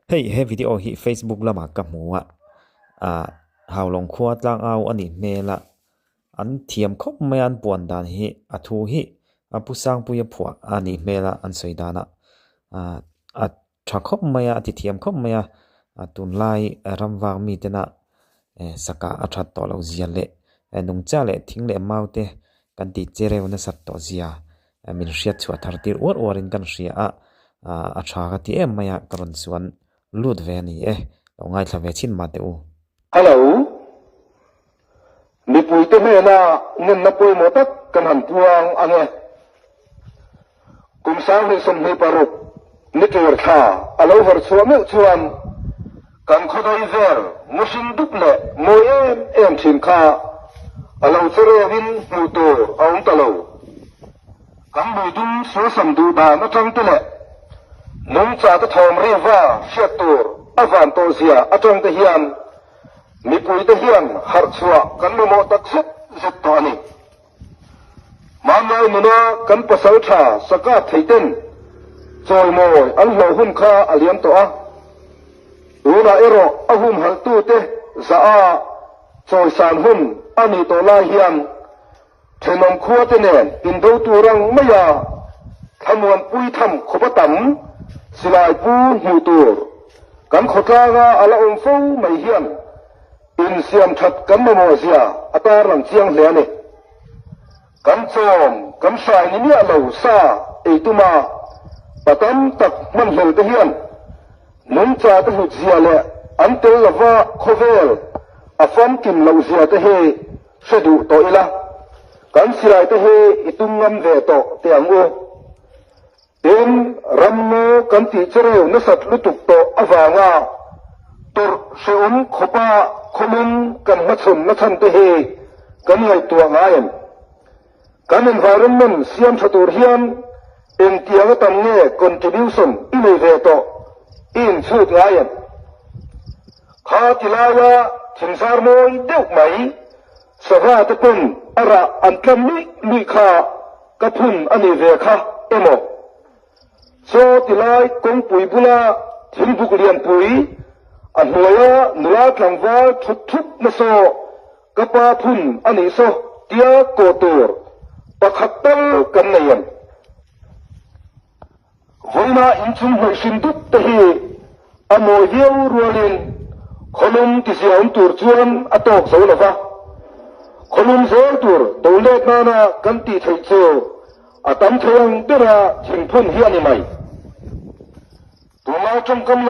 Hei he video hi Facebook lamah ka hmu a, ah Haulawng khua tlangau a nih hmel a, an thiam khawp mai a an puan dan hi a thu hi a pu Sangpuia phuah a nih hmel a an sawi danah ah a tha khawp mai a a ti thiam khawp mai a, ah tunlai ramvak mi tena eh saka a that tawh loh zia leh nungcha leh thing leh mau te kan tih chereu nasat tawh zia Min hriat chhuah thar tir uar uarin kan hria a, a tha ka ti em mai a, ka rawn chuan lut ve a ni e, lo ngaithla ve chhin mah teh u. Hello. Mipuite hnena ngenna pawimawh tak kan han puang ang e. Kum 2026 ni tur thla a lo her chhuah meuh chuan kan khawdai vel muhring dup leh mawi em em thin kha a lo che reuhin hmuh tur a awm ta lo. Kan lui dum suasam duh dan atang te leh nungcha te thawm riva hriat tur a van tawh zia atang te hian mipui te hian harh chhuah kan mamawh tak zet zet tawh a ni. Hmanlai nuna kan pasal tha sakap thei ten chawimawi an hlawh hun kha a liam tawh a, tunah erawh a humhalhtute zah a chawisan hun a nih tawh lai hian thenawm khuate nen indo tur ang maia thlamuanpui tham khawp a tam silai pu hmuh tur kan khawtlanga a la awm fo mai hian Insiam that kan mamawh zia a tarlang chiang hle a ni. Kan chawm, kan hrai ni miah lo sa ei tuma pa tam tak hmanhlel te hian nungcha te hlut zia leh an tel lova khawvel a famkim loh zia te hi hre duh tawh ila, kan silai te hi i tum ngam ve tawh teh ang u. Tin, rammu kan tih chereu nasat lutuk tawh avanga tawrh hrehawm khawpa khawlum kan hmachhawn nachhan te hi kan ngaihtuah ngai em? Kan environment siam tha tur hian engtiang a tam nge contribution i nei ve tawh i inchhut ngai em? Kha ti laia thingzar mawi deuh mai sava te pawn a rah an tlam luih luih kha Ka phun a nih ve kha emaw? Chaw ti lai kawngpui bula thingbuk lianpui a hnuaia nula tlangval thut thup na saw ka pa phun a nih saw tia kawh tur pakhat tal kan nei em? Vawiina inchung hnawih hrim dup te hi a mawi viau rualin khawlum tizia awm tur chuan a tawk zo lo va. Khawlum zel tur do let nana kan tih theih chu a tam thei ang bera thingphun hi a ni mai. Tunlai tawngkam.